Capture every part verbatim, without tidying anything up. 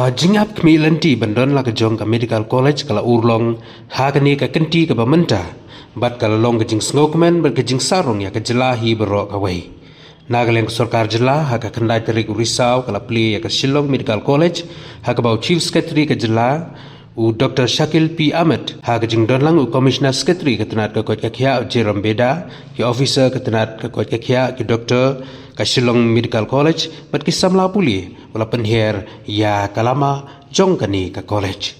Jingap khmih lynti ban don la ka jong ka Medical College ka la urlong ha kane ka kynti kaba mynta, bad ka la long ka jingsngewkmen bad ka jingsarong ïa ka jylla hi baroh kawei. Na ka liang ka sorkar jylla, ha ka khyndai tarik u Risaw ka la plie ïa ka Shillong Medical College, ha kaba u Chief Secretary ka jylla, u Doctor Shakil P Ahmed, ha ka jingdon lang u Commissioner Secretary ka tnat ka koit ka khiah, u Jerome Beda, ki officer ka tnat ka koit ka khiah, ki doktor ka Shillong Medical College, bad ki samla pule, u la pynher ïa ka lama jong kane ka college.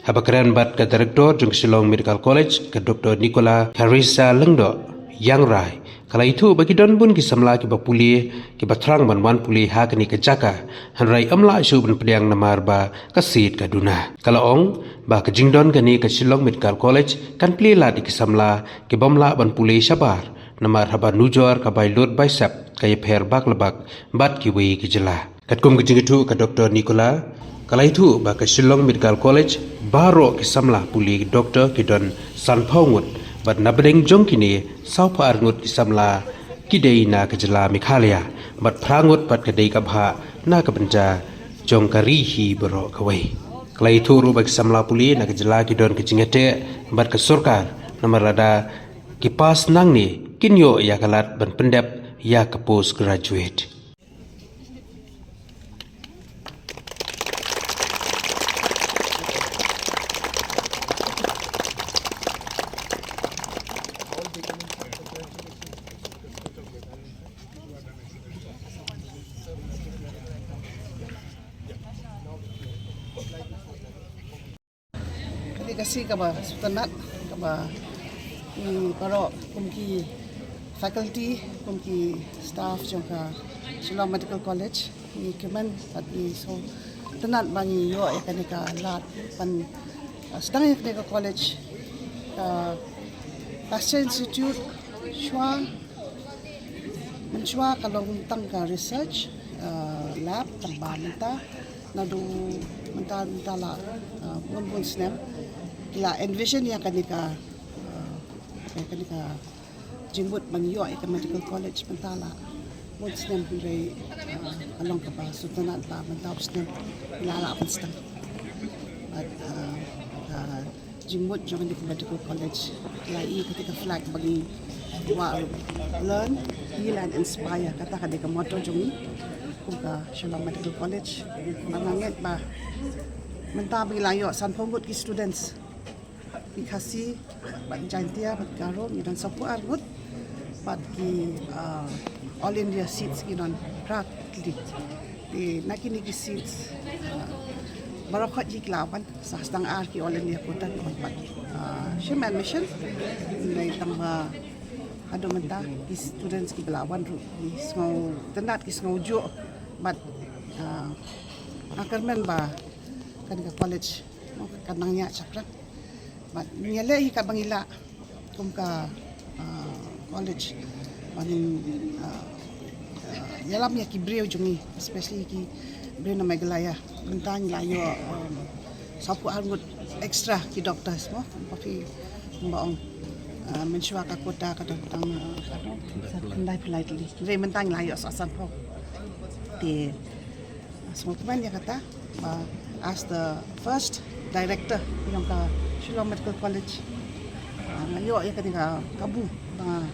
Haba kren bad ka Director jong ka Shillong Medical College, ka Doctor Nicola Theresa Lyngdoh Ïangrai, ka la ïathuh ba ki don bun ki samla kiba pule, kiba thrang ban wan pule ha kane ka jaka, hynrei ym lah shuh ban pdiang namar ba ka seat ka duna. Ka la ong ba ka jingdon kane ka Shillong Medical College kan plie lad ïa ki samla kibym lah ban pule shabar, namar haba nujor ka bai lut bai sep ka ïapher bak la bak bad kiwei ki jylla. Katkum ka jingïathuh ka Doctor Nicola, ka la ïathuh ba ka Shillong Medical College baroh ki samla pule doktor ki don sanphew ngut, bad na pdeng jong kine, sawphew ar ngut ki samla ki dei na ka jylla Meghalaya, bad phra ngut pat ka dei ka bhah na ka bynta jong ka ri hi baroh kawei. Ka la ïathuh ruh ba ki samla pule na ka jylla ki don ka jingïateh bad ka sorkar, namar lada ki pass nangne, kin ïoh ïa ka lad ban pyndep ïa ka postgraduate. Ka dei ka sngi kaba sngewtynnat, kaba, mm, baroh kum ki faculty, kum ki staff jong ka Shillong Medical College, ngi kmen bad ngi sngewtynnat ba ngi ïoh ïa kane ka lad ban, uh, sdang ïa kane ka college, ka Pasteur Institute, shuwa Mynshuwa ka long tang ka research, uh, lab, tang ba mynta, naduh mynta, mynta la, uh, bun bun snem, ki la envision ïa kane ka, uh, ïa kane ka jingmut ban ïoh ïa ka medical college mynta la bun snem, hynrei, uh, ka long kaba sngewtynnat ba mynta u snem la lah ban sdang. Bad, uh, uh, jingmut jong kane ka medical college. La i kata ka flag ba ngi wah, learn, heal and inspire. Kata ka dei ka motto jong ngi kum ka Shillong Medical College. Ba nga ngeit ba mynta ba ngi la ïoh sanphew ngut ki students, ki Khasi bad Jaintia bad Garo, ngi don sawphew ar ngut. Bad ki, uh, All India seats ki don phra tylli. Te na kine ki seats, uh, baroh khoit ki la wan, sa tang ar ki All India quota ki wan pat, uh, shim admission. Hynrei tang ba haduh mynta ki students kiba la wan ruh ki sngewtynnat, ki sngewjuh. Bad, uh, nga kyrmen ba kane ka college kan nang ïaid shaphrang. Bad ngi ïaleh hi katba ngi lah kum ka, ah, college ba ngin, ah, ah, ïalam ïa ki briew jong ngi, especially ki briew na Meghalaya. Mynta ngi la ïoh, um, sawphew ar ngut extra ki doctors mo, kumba phi, kumba ong, ah, mynshuwa ka quota ka don tang, ah, khyndai phew lai tylli. Hynrei mynta ngi la ïoh sa sanphew. Te sngewkmen ïa kata ba as the first director jong ka Shillong Medical College, ah, nga ïoh ïa kane ka kabu ba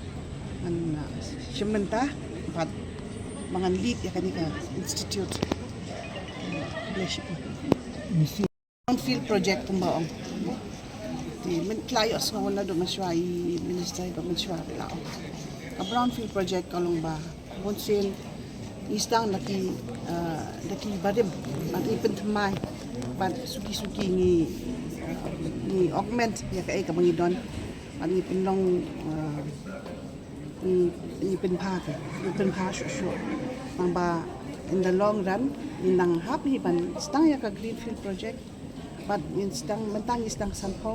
ngan, ah, shim bynta bad ba ngan lead ïa kane ka institute. Khublei shibun. Brownfield project kumba ong. Te mynta la ïohsngew naduh mynshuwa i minister, i ba mynshuwa la ong. Ka brownfield project ka long ba bunsien ngi sdang da ki, ah, da ki barim, bad ngi pynthymmai, bad suki suki ngi, ah, ngi augment ïa kaei kaba ngi don, bad ngi pynlong, ah, ngi, ngi pynbha ka, ngi pynbha shuh shuh. Tang ba in the long run ngin nang hap hi ban sdang ïa ka greenfield project. Bad ngin sdang, mynta ngi sdang sanphew.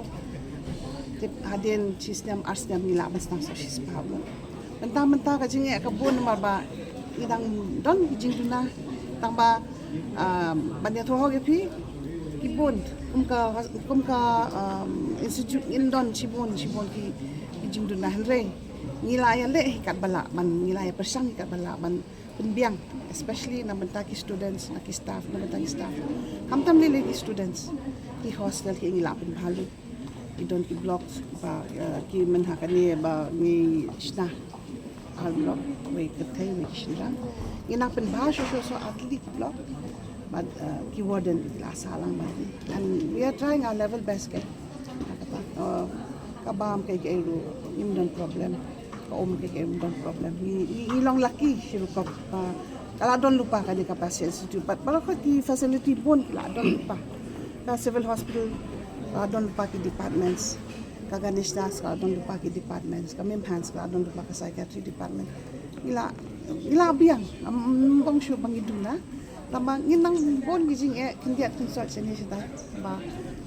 Tip hadien shi snem ar snem ngi lah ban sdang sa shispah. Mynta, mynta ka jingeh ka bun namar ba ngi dang don ki jingduna. Tang ba, um, ban ïathuh hok ïa phi, ki bun kum ka, kum ka, um, institute ngin don shibun, shibun ki, ki jingduna, hynrei ngi la ïaleh hi katba lah ban, ngi la ïapyrshang hi katba lah ban pynbiang, especially na bynta ki students, na ki staff, na bynta ki staff. Khamtam lei lei ki students, ki hostel ki ngi la pynbha lut. Ki don ki blocks ba, eh, ki mynta kane ba ngi shna ar block, wei kynthei, wei ki shynrang. Ngi nang pynbha shuh shuh, so ar tylli ki block. Bad, eh, ki warden ki la sah lang bad ngi. And we are trying our level best, ke. Kata, eh, ka bam kaei kaei ruh ngim don problem. Ka um kaei kaei ngim don problem. Ngi, ngi, ngi long lucky shuh ruh, ka, ka la don lypa kane ka Pasteur Institute. Bad baroh ki facility bun ki la don lypa. Ka civil hospital ka la don lypa ki departments. Ka Ganesh Das ka la don lypa ki departments. Ka MIMHANS ka la don lypa ka psychiatry department. Ngi la, ngi la biang, ym, ym bang shuh ba ngi duna. Tangba ngi nang bun ki jingeh khyndiat khynsoit shane shata. Ba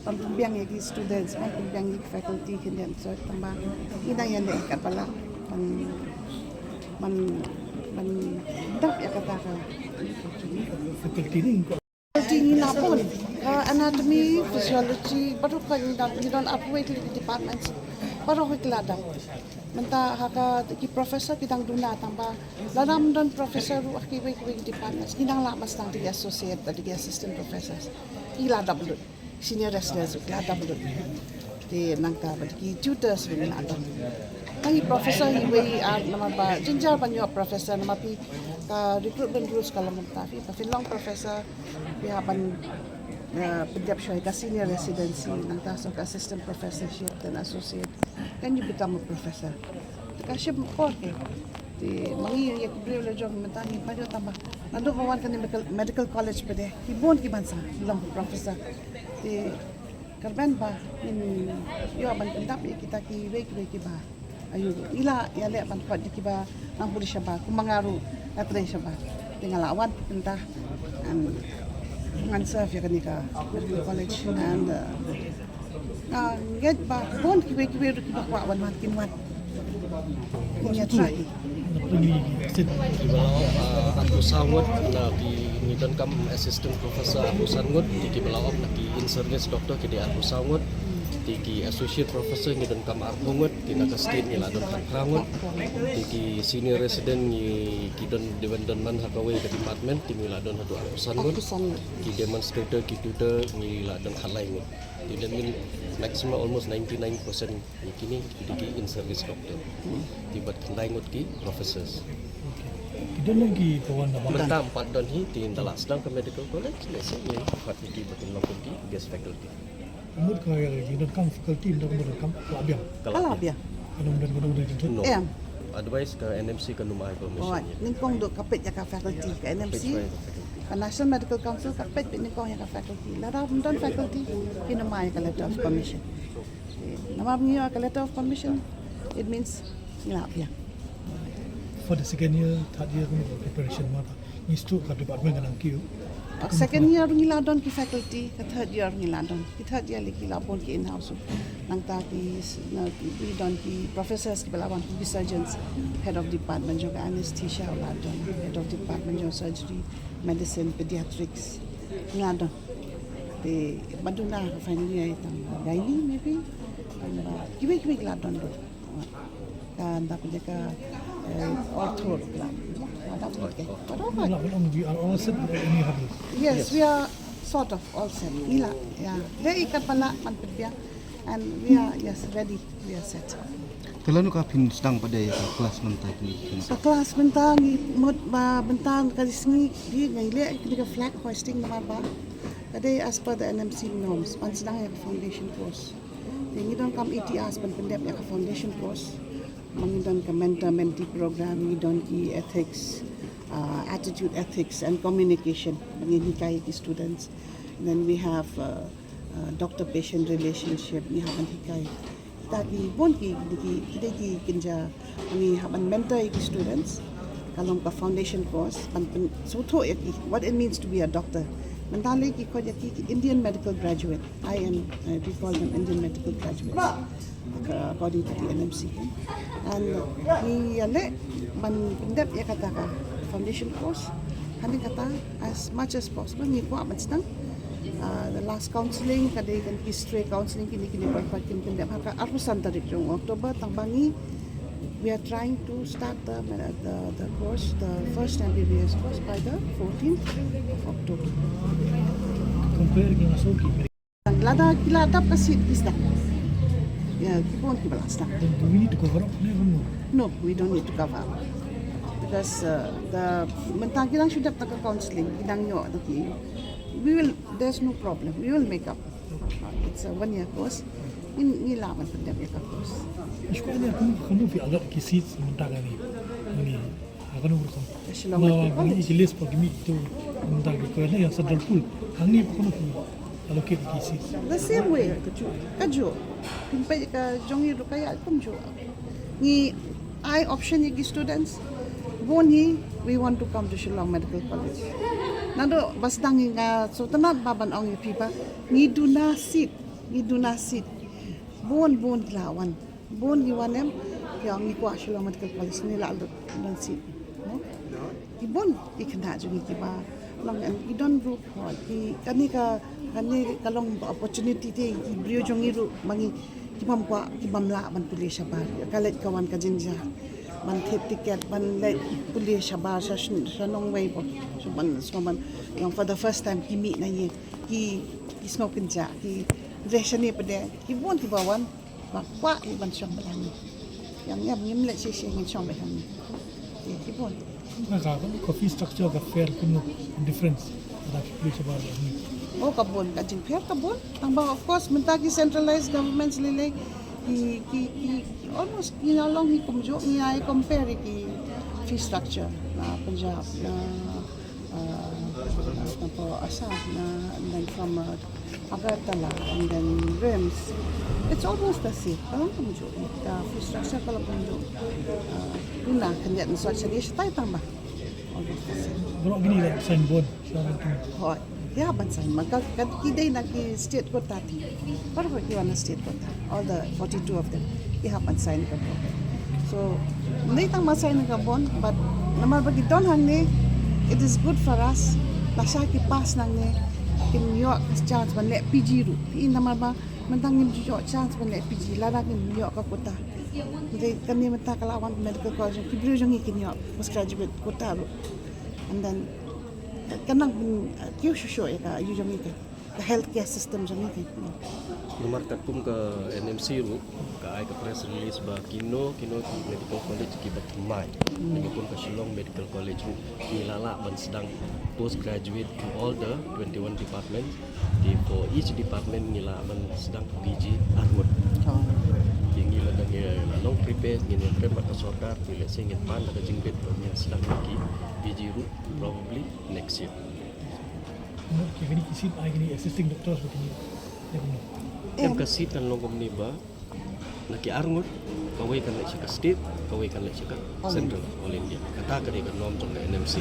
ban pynbiang ïa ki students, ban pynbiang ïa ki faculty khyndiat khynsoit, tangba ngi nang ïaleh katba lah ban, ban, ban dap ïa kata ka. Faculty ni, faculty ngi la bun. Uh, anatomy, physiology, baroh ka ngi don, ngi don arphew wei tylli ki departments. Baroh ki la dap. Mynta ha ka ki professor ki dang duna, tangba lada ym don professor ruh ha kiwei kiwei ki departments, ki nang lah ban sdang da ki associate, da ki assistant professors. Ki la dap lut. Senior residents ruh ki la dap lut. Te nangta bad ki tutors ruh ki la dap. Tang ki professor kiwei ar, namar ba jynjar ban ïoh professor, namar phi, ka recruitment rules ka long mynta, phi, ba phin long professor, phi hap ban, eh, pyndep shuwa ïa ka senior residency, nangta shuwa ka assistant professorship, then associate. Then you become a professor. Te ka shim por, ke. Te ma ngi ïa ki briew la jong mynta ngi pynjot, tangba naduh ba wan kane medical, medical college pat de, ki bun kiban sa long professor. Te kyrmen ba ngin ïoh ban pyndap ïa kita kiwei kiwei kiba, aïu, ngi la ïaleh ban khot ïa kiba nang pule shabar, kumba nga ruh nga trei shabar. Te nga la wan mynta, and ngan serve ïa kane ka medical college, and, uh, nga ngeit ba bun kiwei kiwei ruh kiba kwah wan wan kin wan. Kin ïa try. Kiba la ong, ah, arphew saw ngut, na ki, ngi donkam assistant professor arphew san ngut, te kiba la ong na ki in service doctor ki dei arphew saw ngut, te ki associate professor ngi donkam arphew ngut, te na ka state ngi la don khatphra ngut, te ki senior resident ngi, ki don, dei ban don man ha kawei ka department, te ngi la don haduh arphew san ngut, arphew san ngut, ki demonstrator, ki tutor ngi la don khatlai ngut. Te that mean maximum almost ninety-nine percent. Ïa kine ki dei ki in service doctor. Te bad khyndai ngut ki professors. Ki don lem kiba wan na bynta. Mynta em pat don hi, te ynda la sdang ka medical college, lehse ngi pat ïa kiba kin long kum ki guest faculty. Mut ka ïa ki donkam faculty, donkam, donkam, ka la biang. Ka la biang. Ka la biang. Ka la biang. No. Em. Otherwise ka N M C kan ym ai permission ïa. Nyngkong duh ka peit ïa ka faculty, ka N M C. Peit ïa ka faculty. Ka National Medical Council ka peit beit nyngkong ïa ka faculty. Lada ym don faculty, kin ym ai ka letter of permission. Namar ngi ïoh ka letter of permission, it means ngi la biang. For the second year, third year, kumno preparation ma ba ngi sdang, ka department ka nang kiew. Ka second year ngi la don ki faculty, ka third year ngi la don. Ki third year lei ki la bun ki in-house. Nangta ki s-, na, ki, ki don ki professors kiba la wan, ki surgeons, head of department jong ka anesthesia la don, head of department jong surgery, medicine, pediatrics. Ngi la don. Te ba duna ka final year tang gynae maybe. Tang ba kiwei kiwei ki la don don. Ka nda pynjah ka, eh, ortho la. Ada pun ke. Ada pun. Not only we are all set without any hurdle. Yes, we are sort of all set. Ngi la, yeah. Dei i katba lah ban pynbiang. And we are, yes, ready. We are set. Te lano ka phin sdang pat de ïa ka class mynta kine? Ka class mynta ngi mut ba mynta ka sngi dei ngi leh kine ka flag hoisting namar ba ka dei as per the N M C norms ban sdang ïa ka foundation course. Te ngi donkam eighty hours ban pyndep ïa ka foundation course. Ma ngi don ka mentor mentee program, ngi don ki ethics, uh, attitude ethics and communication. Ma ngi hikai ki students. Then we have, uh, uh, doctor patient relationship, ngi hap ban hikai. Kita ki bun ki, ki, ki, ki, ki kynja, ngi hap ban mentor ïa ki students. Ka long ka foundation course, ban pyn-, sngewthuh ïa ki, what it means to be a doctor. Mynta lei ki khot ïa ki, ki Indian medical graduate. I am, uh, we call them Indian medical graduates, uh, according to the N M C. And, uh, ngi ïaleh ban pyndep ïa kata ka foundation course. Hadien kata, as much as possible, ngi kwah ban sdang. Uh, the last counselling, ka dei kan ki stray counselling, kine, kine, kine, kine, kine, ha ka arphew san tarik jong October, tang ba ngi We are trying to start the, the, the course, the first M B B S course by the fourteenth of October. Compare ki nga so ki Lada ki la dap ka seat ki sdang. Ya, ki bun ki ba la sdang. Do we need to cover up? Never know. No, we don't need to cover up. Because uh, the mynta ki dang shu dep da ka counseling, ki dang ïoh da ki. We will, there's no problem. We will make up. It's a one year course. Ngi ngi lah ban pyndep ïa ka course. Ish ko ne kum kum fi alat ki seats mynta ka ni. Ni akan urus. Shillong Medical College. Ki list pa ki mih tu mynta ki ko ne yang central pool. Hangne pa kono ki allocate ki seats. The same way. Kajuh. Kajuh. Pynpeit ka jong ngi ruh ka ïa kumjuh. Ngi ai option ïa ki students. Bun hi, we want to come to Shillong Medical College. Naduh ba sdang ngi, nga sngewtynnat ba ban ong ïa phi ba ngi duna seat, ngi duna seat. Bun bun ki la wan. Bun ki wan em, ki ong ngi kwah Shillong Medical College, ngi la lut duna seat. No? Ki bun ki khynnah jong ngi kiba long em, ki don ruh ki, kane ka, kane ka long opportunity te ki briew jong ngi ruh ba ngi ki bym kwah, ki bym lah ban pule shabar. Ka leit ka wan ka jynjar ban thied tiket, ban leit pule shabar sha sha nongwei bad sha ban sha ban long for the first time ki mih na ïing, ki ki sngew kynjah, ki reh shane pat de, ki bun kiba wan ba kwah ban shong bad ngi. Ïa ngi ngim leit shisha, ngin shong bad ngi. Ki bun. Ka ka ka fee structure ka fair, kumno difference? Ada ki pule shabar ni. Oh, ka bun, ka jingpher ka bun. Tangba of course mynta ki centralized governments lei lei ki ki ki almost ngi la long hi kumjuh, ngi ai compare ki fee structure na Punjab, na uh, na Assam, na, and then from uh, Agartala, and then RIMS. It's almost the same. Ka long kumjuh, ka fee structure ka long kumjuh. Uh, duna khyndiat, ngi sot shane shatai tangba. Almost the same. Bro, gini lah sign bond. Hooid, ki hap ban sign, ma ka, ka ki dei na ki state quota te. Baroh ki wan na state quota, all the forty-two of them, ki hap ban sign ka bond. So ym dei tang ban sign ka bond, but namar ba ki don hangne, it is good for us. Lashai ki pass nangne, kin ïoh chance ban leh P G ruh. Namar ba mynta ngim ju ïoh chance ban leh P G lada ngim ïoh ka quota. Dei kane mynta ka la wan medical college, ki briew jong ngi kin ïoh postgraduate quota ruh. And then ka nang, uh, kiew shuh shuh ïa ka, ïa jong ngi ka, ka healthcare system jong ngi ka. Namar katkum ka N M C ruh ka ai ka press release ba kino kino ki medical college kiba thymmai, ngi kum ka Shillong Medical College ruh ngi la lah ban sdang postgraduate to all the twenty-one departments. Te for each department ngi la ban sdang P G arngut. Te ngi la dang, ngi la long prepare, ngi ïakren bad ka sorkar, te lehse ngin pan da ka jingbit ba ngin sdang ki P G ruh probably next year. Ki kini ki seat ai kini assisting doctors ba kini. Em, ka seat kan long kumne ba na ki arngut, kawei kan leit sha ka state, kawei kan leit sha ka central, all India. Kata ka dei ka norm jong ka N M C.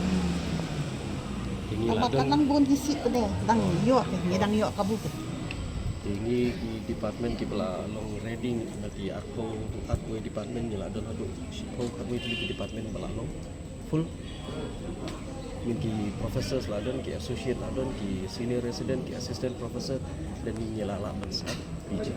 Te ngi la Tangba ka don, nang bun ki seat te dang ïoh, ngi dang ïoh kabu te. te ngi ki department kiba la long ready, na ki arphew, arphew department ngi la don haduh shiphew, arphew tylli ki department ba la long full. Ngi ki professors la don, ki associate la don, ki senior resident, ki assistant professor, dan ngi la lah ban sdang P G.